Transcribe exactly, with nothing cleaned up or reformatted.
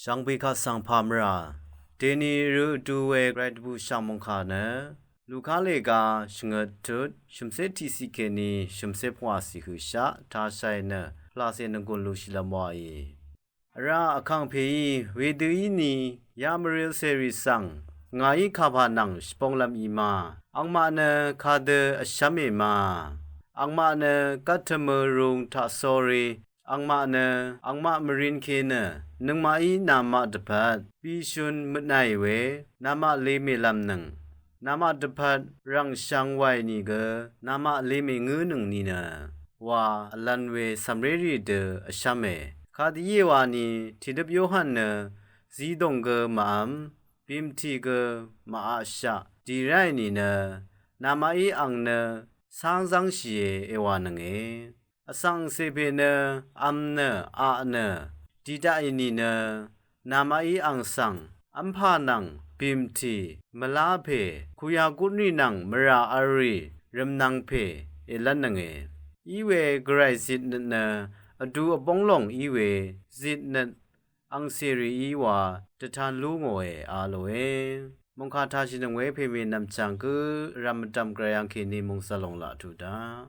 Dv̀ngbì kaq svng pà mvrà dèni rø vdu we gvray dvbùshà mòngkà nø Luka lèga shvngøt tut shø̀mcé tiqciq kèní shø̀mcé pvwàciq høqshaq tashàì nø pvlàcè nvgùn lushìlv́m wàì. Vrá vkàngpèí wedø íni yamvril cèrì svng ngàí kàpà nvng shvbonglv́m í ma, angmaq nø kadø vshv́mè ma, angmaq nø gvt tvmø rung taqsórí, angmaq nø angmaq mvrinke nø nøngmaqí namaq dvpvt bishun møtnàì we namaq lemèlv́mnøng, namaq dvpvt rv̀ngshvng wàì nìgø namaq lemèngǿnøng ni nø wa vlv̄n we cv̀mrérì dø vshv́mè. Kadø íe wani tìdøp Yohan nø zidòng gø màvm, bìmtì gø màaqshaq dì ráì nìnø namaqí ang nø cáng zv́ngshìe èwànønge. Vsvng angcè pè nø vm nø aq nø dì daqì nìnø namaqí ang svng v́mpà nvng bìmtì mvlá pè kuya gutnrì nvng mvrà v̄lrì rvmnvng pè èlv́nnønge. Iwe gvray zitnøt nø vdu vbóng lòng í we zitnøt angcèrìí wa dvtan lú ngòe a lòe. Mòngkà tashìnøng we pèmè nv̀mchv̀ng gǿ vrv̀m vdv̀m gvray angkèní mòngzv̀l lòng laq tuq daq.